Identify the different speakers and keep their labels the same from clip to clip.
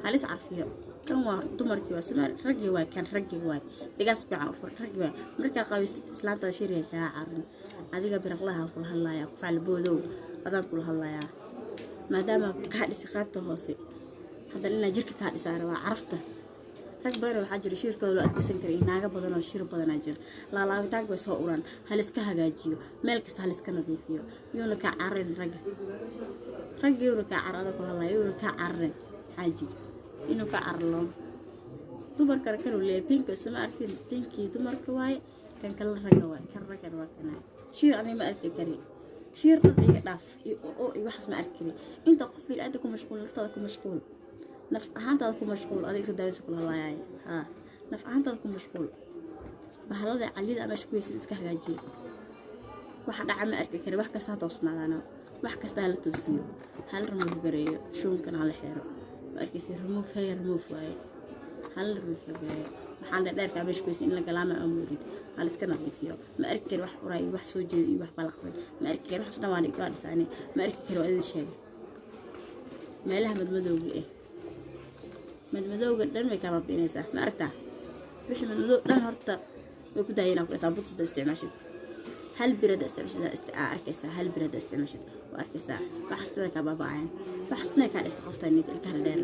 Speaker 1: Halis carfiyo. Kan waa dumarkii, waa somaali, raggii waay. Kan raggii waay, dhigaas fiican u fur, raggii waay. Markaa qabaystid, islaantada shiriga kaa carin. Adiga biraqlaha kula hadlayaa, ku faclaboodow, adaan kula hadlayaa, maadaama kaa dhisay qaybta hoose, haddana inaa jirka kaa dhisaa rabaa. Carafta rag badan waxaa jira shirkooda loo adkeysan kara iyo naago badan oo shir badanaa jira. Laalaabitaanka way soo uraan. Haliska hagaajiyo, meel kasta haliska nadiifiyo. Yuuna kaa cararin ragga, ragga yuuna kaa carar. Ada kula hadlaya, yuuna kaa cararin xaajiga, inuu kaa carar looma. Dumarkana kanuu leeyahay pinka, isma aragtiin? Pinkii dumarka waaye, kan kale ragga waaye, kan raggana waa kanaa. Shiir aniga ma arki kari, shiir dhan iga dhaaf iyo ur iyo waxaas ma arki kari. Inta qof bini'aadam ku mashquul, naftaada ku mashquul, naf ahaantaada ku mashquul. Adiga soo daawaysa kula hadlayaay. Haa, naf ahaantaada ku mashquul. Bahalada caliyada meesha ku heysid iska hagaajiye. Waxa dhaca ma arki kari. Wax kasta ha toosnaadaano, wax kasta hala toosiyo, hala remove gareeyo, shuunkana hala xeero. Ma arkaysi? Remove hair, remove waaye, hala remove gareeyo. Waxaan dheerkaa meesha ku heysid in la galaama amoodid, hala iska nadiifiyo. Ma arki kari wax uray iyo wax soo jeedo iyo wax balaqday, ma arki kari. Waxaas dhan waa dhisaane, ma arki kari, waa idin sheegay. Meelaha madmadowga eh, madmadowga dhan way kaa baabi'inaysaa. Ma aragtaa? Wixii madmadow dhan horta way ku daayeen ku dhaysaa. Budsada isticmaashid, hal birada isticmaashid, aa arkaysaa. Hal birada isticmaashid, waa arkaysaa. Waxaas dhan way kaa baaba'ayaan, waxaas dhan way kaa dhistay. Qofta nid ilkaha dheer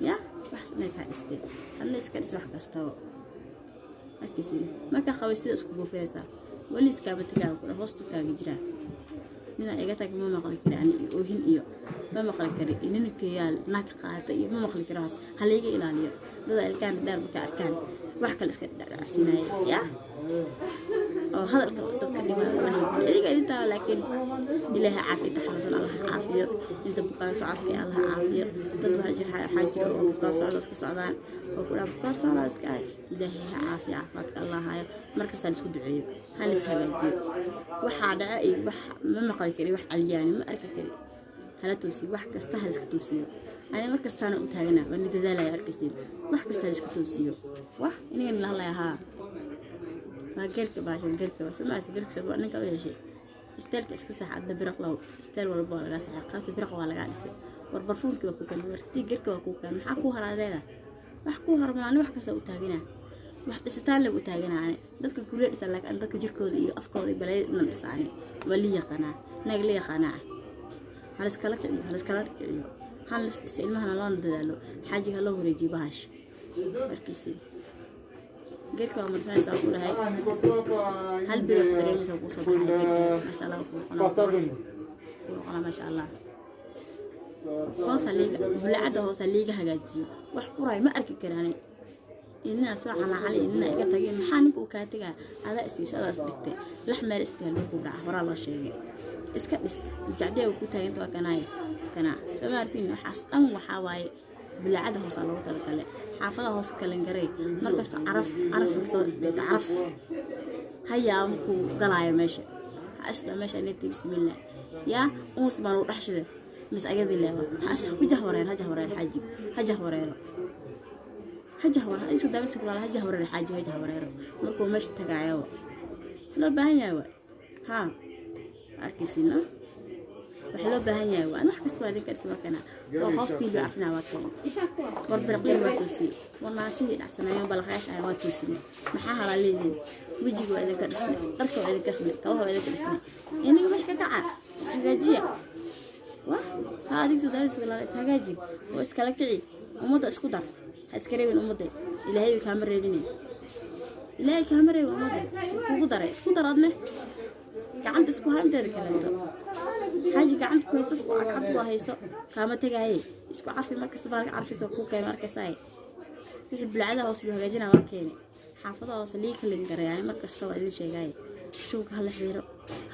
Speaker 1: ya, waxaas dhan way kaa dhistay. Adna iska dhis wax kastaba. Arkaysin markaa qabay sida isku buufinaysaa, weli iskaama tagaa ku hoosta kaaga jiraa. Nina iga tag ma maqli kari ani, iyo oohin iyo ma maqli kari, iyo ninkayaal naag qaata iyo ma maqli kari. Waxaas ha layga ilaaliyo. Dada ilkaan dheer marka arkaan wax kale iska dhacdhacsiinaya ya, oo hadalka dadka dhibaa. Wallaahi idiga idintaa, laakiin Ilaahay caafiyo inta xanuunsan, Allah caafiyo inta bukaan socodka, Allah caafiyo. Dad waxaa jira oo bukaan socda iska socdaan oo ku dhaha bukaan socdaa iska ah. Ilaahay ha caafiyo, caafimaadka Allah hayo. Markasta la isku duceeyo, ha la is hagaajiyo. Waxaa dhaca iyo wax ma maqli kari, wax calyaani ma arki kari. Hala toosiyo wax kasta, ha la iska toosiyo. Ani mar kastaana u taagana, waan dadaalaya. Arkaysiin, wax kasta ha la iska toosiyo. Wah, inigan la hadlaya. Haa, waa gerka baashan, gerka waa soo maarta, gerka soo ninka u yeeshay isteelka iska sax. Adna biraq low, isteel walba waa lagaa saxay, qaybta biraq waa lagaa dhisay. War barfuunkii waa ku kan, war tii gerka waa ku kan. Maxaa kuu haraa leedahay? Wax kuu haro ani wax kasta u taaganaa, wax dhisitaan le u taaganaa. Ani dadka gurya dhisan, laakiin dadka jirkooda iyo afkooda iyo balaayada dhan dhisaani waa la yaqaanaa, naag la yaqaanaa. Haliskala kiciyo, haliskala kiciyo, hal lis dhisa, ilmahana loona dadaalo, xaajiga ha loo wareejiyo bahash. Markiisi geerka waa marsanaysaa ku dhahay, hal bilo dareemaysa kuu soo baxaya geerka. Maasha Allah, kuu noqonaa, maasha Allah. Hoosa liiga bulacada, hoosa liiga hagaajiyo. Wax uraay ma arki karaane, inaa soo calaacalay, inaa iga tageen. Maxaa ninka uu kaa tegaa? Adaa isiisha, adaa is dhigtay. Lax meel istaal ku dhaca, horaa loo sheegay. Iska dhis jacdiya ku taaganta, waa kanaaya kanaa. Soo ma arkin? Waxaas dhan waxaa waaye bulacada hoosa loogu talagalay. Xaafadaha hoose kalangarey markasta caraf caraf kasoo dheeta, caraf hayaa markuu galaayo meesha. Ha isdha meesha neti, bismillah yaa uus baa lagu dhex shiday mis ayadii leewa. Ha is ku jahwareer, ha jahwareer xaaji, ha jahwareero, ha jahwareer isu daawinsa kulaala, ha jahwareer xaaji, ha jahwareero markuu meesha tagaayo. Wax loo baahan yahay waay. Haa, arkaysiina, wax loo baahan yahay waa wax kasta waa idinka dhis. Waa kana, waa hoostii loo carfinaa, waa kana. War biraqlii waa toosiyey, war naasihii dhacsanaayo balaqyaasha ah waa toosinay. Maxaa halaa leedihin? Wejiga waa idinka dhisnay, dharka waa idinka dhisnay, kabaha waa idinka dhisnay. Inaga meesha ka kaca, ishagaajiya. Wah, haa, adiga soo daawaysa walaal, ishagaaji oo iskala kici. Ummadda isku dar, ha iska reebin ummadda. Ilaahay bay kaama reebine, Ilaahay kaama reebin ummadda, wuu kugu daray. Isku dar adne, gacanta isku ha inteeda kaleeto. Xaaji gacanta ku hayso, isku gacanta ku hayso, kaama tegaaye. Isku carfi markasta, baalka carfisa kuu keeno. Arkaysaay wixii bulacada hoose loo hagaajinaa waa keene. Xaafadaha hoose lii kalin garayaani markasta waa idin sheegaaye. Shuunka hala xiiro,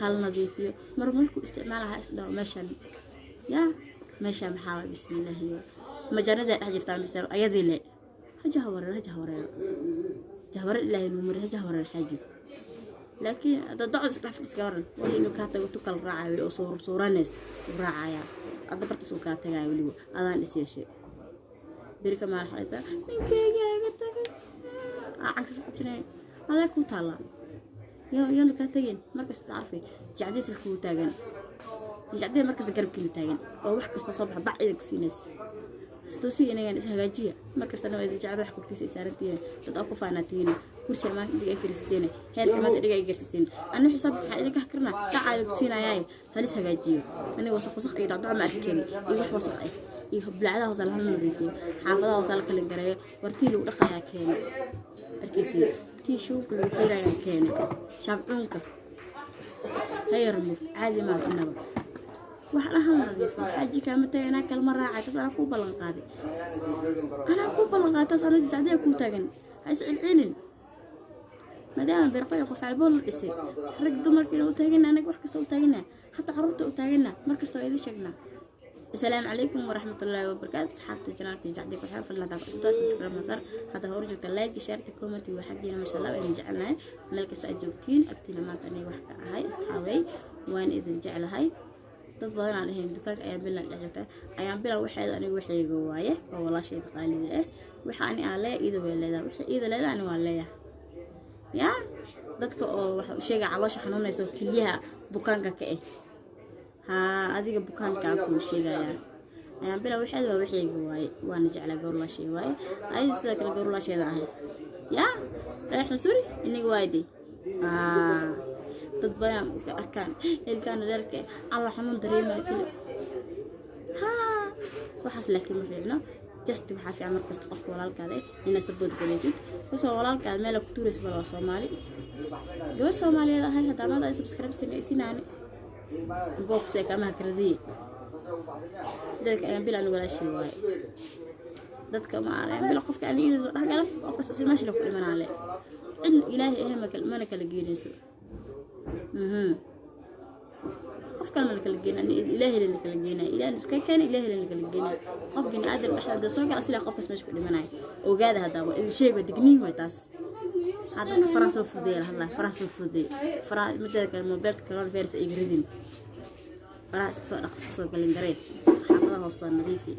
Speaker 1: hala nadiifiyo. Mar markuu isticmaala ha isdhaho meeshan yaa, meesha maxaa waay? Bismillaahi, majanada dhex jirtaa mise ayadii le? Ha jahwareero, ha jahwareero, jahwareer Ilaahay nuu mari, ha jahwareer xaaji. Laakiin hadda docod iska dhex fadhiska waran, wali inuu kaa tago, tu kala raacaya weli oo suuranays uu raacayaa. Adda bartaas uu kaa tagaya, weliba adaan is yeeshay. Beri ka maal xalaysa ninkeyga iga tagay, cankas qabsanay, adaa kuu taallaa. Yoona kaa tageen markasta carfi jacdiisas kugu taagan, jacdiya markasta garabkiina taagan oo wax kasta soo baxa bac idinka siinaysa. Istoosiga inagan is hagaajiya. Markastana waa idin jecel, wax korkiisa ay saarantihiin, dad aa ku faanaatihiin, kursiga maanta dhiga ay fariisiseen, heerka maanta dhiga ay gaarsiiseen. Ani xisaab waxaa idinka hakarnaa dhacaa idinku siinayaay. Halis hagaajiyo. Aniga wasaq wasaq iyo dacdac ma arki kari, iyo wax wasaq ah iyo bulacadaha hoose laha nadiifiyo, xaafadaha hoose la kalin gareeyo. Wartii lagu dhaqayaa keena, arkaysiin, tii shuunka lagu xiirayaa keena, shaabcuunka haya remove caadi maa inaba wax dhahan nadiifo. Xaaji kaama tagay, anaa kalma raacay. Taas anaa kuu ballan qaaday, anaa kuu ballan qaaday. Taas anaa jacdiya kuu taagan, ha is celcelin. Maadaama birqo iyo qof albool la dhisay, rag dumarkiina u taagana, anaga wax kasta u taagana, hataa carruurta u taagana, mar kasta waa idin sheegnaa. Asalaamu calaykum waraxmatullaahi wabarakaatu. Asxaabta janaalka jacdi ku xiran, fadlan hadaa cusubtaa subscribe masar, hadda hor joogta like, share, comment waa xaggiina. Masha Allah, waan idin jecelnahay meel kasta aad joogtiin. Agtiina maanta aniga wax ka ahay asxaabay, waan idin jeclahay. Dad badan aan ahayn dukaanka ayaan bilan dhex joogta, ayaan bilan waxeeda aniga waxayga waaye, waa walaashayda qaalida ah. Waxa ani aan leeyahay iyada way leedahay, waxa iyada leedahay ani waan leeyahay. Yaa dadka oo waxa u sheegaya caloosha xanuunaysa oo keliyaha bukaanka ka ah, haa, adiga bukaankaa kuu sheegayaa. Ayaan bila waxeeda waa waxayga waaye, waana jeclaa, gowrlaashay waaye. Ay sidoo kale gowrlaasheeda ahay. Yaa reer Xusuri iniga waayde, dad badan ka arkaan ilkaana reerka calool xanuun dareemaya keli haa waxaas, laakiin ma fiicno. Just waxaa fiican markasta qofka walaalkaada inaad support garaysid, kasoo walaalkaada meel ku tuuraysa. Bal waa Soomaali, gabar Soomaaliyeed ahay. Haddaan maanta ay subscribe sinaani box ee kamaha karadiye dadka ayaan bilan walaashay waaye. Dadka ma ayaan bila qofka aan iidayso dhexgala, qofkas si meesha ku dhimanaale, cidna Ilaahay ahe mana kala geenayso. Qof kale mana kala geenay, Ilaahay lana kala geenay, Ilaahay isku keenay, Ilaahay lana kala geenay. Qof bini aadam dhexdooda soo gala sila qofkas meesha ku dhimanayo. Ogaada, hadda waa idin sheego, digniin way taas. Hadda faraha soo fudeeya la hadlaa, faraha soo fudeey, faraha. Mideeda kale, mobilka coronavirus ay ridin, faraha iska soo dhaq, iska soo galin garee, xaafadaha hoos soo nadiifi,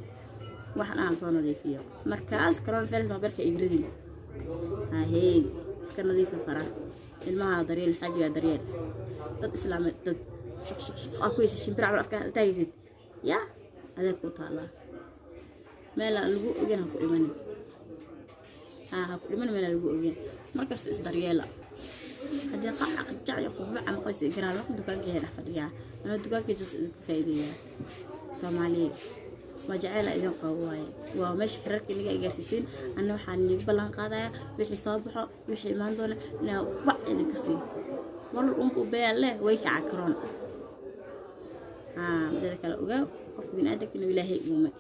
Speaker 1: waxan aan soo nadiifiyo. Markaas coronavirus mobilka ay ridin. Hahey, iska nadiifi faraha, ilmaha daryeel, xaajiga daryeel, dad islaameed, dad shuq shuq shuq aa ku haysid, shimbir camal afka taagaysid, yaa adeeg ku taalaa. Meel aan lagu ogeyn ha ku dhimanin, haa, ha ku dhiman meel aan lagu ogeyn. Markasta isdaryeela. Haddii qac jac iyo qubuuca maqlaysa garaan waqti dukaanka dhex fadhiyaa, anoo dukaanka just idinku faa'iideeyaa. Soomaaliya waa jaceyl idin qabo waaye, waa meesha xirarka inaga ay gaarsiisiin. Anna waxaan idiin ballan qaadayaa wixii soo baxo, wixii imaan doona inaa wac idinka siiyo. War unba ubeyaa leh way kaca karoon. Haa, mideeda kale ogaa qofka biniaadamka inuu Ilaahay uumay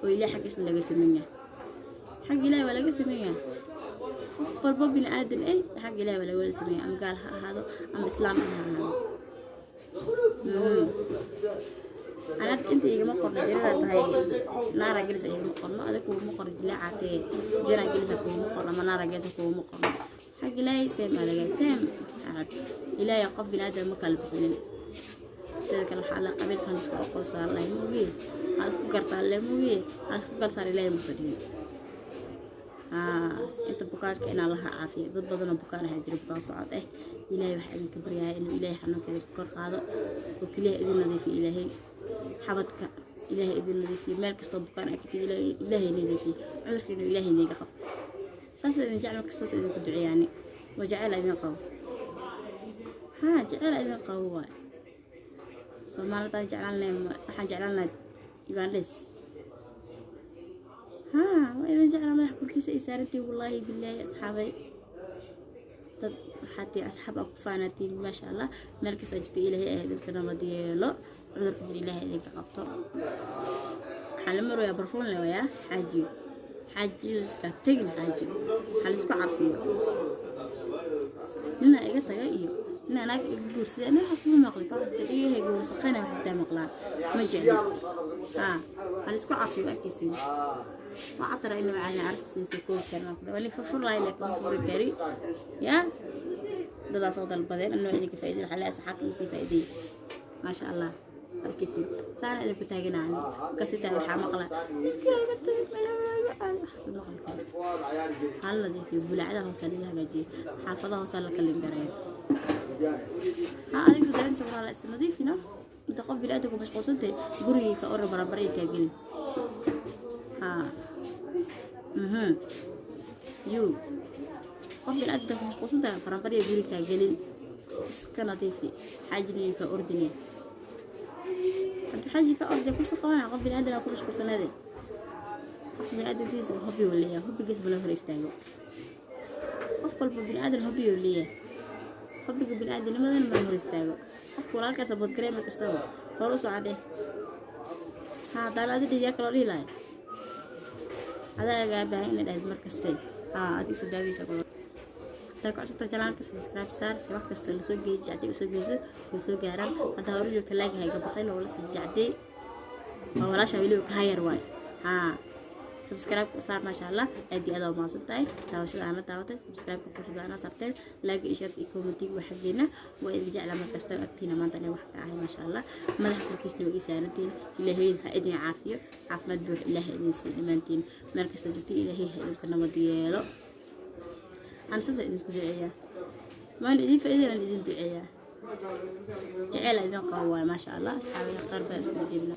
Speaker 1: oo Ilahay xaggiisna laga sameyn yahay. Xagga Ilahay waa laga sameyn yahay. Qof walbo bini aadan eh xagga Ilahay waa laga wada sameeya, ama gaal ha ahaado ama islaam ha ahaado. Anad inta igama qorno jiradaa tahay, naara gelisa igama qorno, adig kuguma qorno, jileecaatee jira gelisa kuguma qorno, ama naara gelisa kuguma qorno. Xagga Ilaahay same aa laga same axad. Ilaahay qof bini aadam ma kala bixinin. Sida kale waxaa la qabiilkan isku aqoonsaa lahay moogiye, ha isku gartaa le moogiye, ha isku kalsaar Ilaahay musa dhihin. Haa, inta bukaanka inaa laha caafiyo. Dad badanoo bukaan ahaa jira, bukaan socod ah. Ilaahay waxaa idinka baryaaya inuu Ilaahay xanuunka idinka kor qaado oo keliyaha idin nadiifiyo, Ilaahay xabadka Ilaahay idin nadiifiyo, meel kastoo bukaan ay ka tihi Ilaahay nadiifiyo, cudurka inuu Ilaahay niiga qabto. Saas idin jecel, marka saas idinku duceeyaani. Waa jecel idin qabo, haa, jecel idin qabo waay. Soomaalida jeclaan lahay, waxaan jeclaan lahay Ugandhes. Haa, waa idin jeclaa, madax korkiisa ay saarantihiin, wallaahi billaahi. Asxaabay, dad waxaa tihiin asxaab aa ku faanaatiin, maasha Allah. Meel kasta jirto Ilaahay ah idinka nabad yeelo, cudurka jir Ilaahay idinka qabto. Waxaa la marayaa barfuun le wayaa xaaji, xaaji iska tegin, xaaji waxaa laisku carfiyo. Ninaa iga taga iyo ninaa naag iga guursaday, aniga waxaas ma maqli, waxaas dhegahayga wasaqayna, waxaas daa maqlaan ma jecli. Haa, waxaa laisku carfiyo arkaysiin, waa catara inuu caadi carabtiisa soo koobi karin. Waan ku dhahay wali furfur lahay, laakiin ma furi kari. Yaa dadaa soo dalbadeen, anoo idinka faa'iidin, waxaa leeyahay asxaabta ugu sii faa'iideeyey, maasha Allah. Arkaysiin saana idinku taaganaani kasitaa. Waxaa maqla ninkii iga tagay malawaaga aan waxaas maqli karo. Hal nadiifiyo bulaacadaha hoose laga hagaajiyo, xaafadaha hoose la kalin gareeyo. Ha adiga soo dareemsa walaala, is nadiifino. Inta qof bini'aadamku mashquulsantay gurigii ka oran baranbaray kaa gelin. Haa, you qof biniaadamka ku mashquulsan tahay, baranbarya gurigaa gelin, iska nadiifi. Xaajina ka ordinaya, hadduu xaaji ka orday kusoo qabanaya. Qof biniaadan ku mashquulsanaade, qof biniaadan sidiisa hobby uu leeyahay, hobbygiisa ma la hor istaago. Qof walba biniaadan hobby uu leeyahay, hobbyga biniaadanimadana ma la hor istaago. Qofka walaalkaas boodgarey mar kastaba hor u socodee. Ha haddaan adi dhihi, yaa kaloo dhihi lahay? Adaa lagaa baahan inaad dhahdid mar kaste. Haa, adig soo daaweysa. Hadaa ku cusubta channelka, subscribe saar si wax kasta lasoo geeyo jacday usoo geyso kuu soo gaaraan. Haddaa hore joogta, like hayga baqay loola sii jacday. Waa walaasha weliba kaa yar waay. Haa, subscribe u saar. Maasha Allah, aad iyo aad waa mahadsan tahay daawashada aan la daawatay. Subscribe ka qurux badan saarteen, like iyo share iyo commentiga waa xaggeena. Waa idin jeclaa markasta agtiina. Maanta aniga wax ka ahay, maasha Allah, madaxa korkiisna waa ii saarantiin. Ilaahay ha idin caafiyo, caafimaad buux Ilaahay idin siiyo dhammaantiin. Meel kasta joogtiin, Ilaahay ha idinka nabad yeelo. Aan saasa idinku duceeyaa, waan idin faa'iiday, waan idin duceeyaa, jeceel idin qabo waay. Maasha Allah, asxaabiga qaar baa isku jeedna.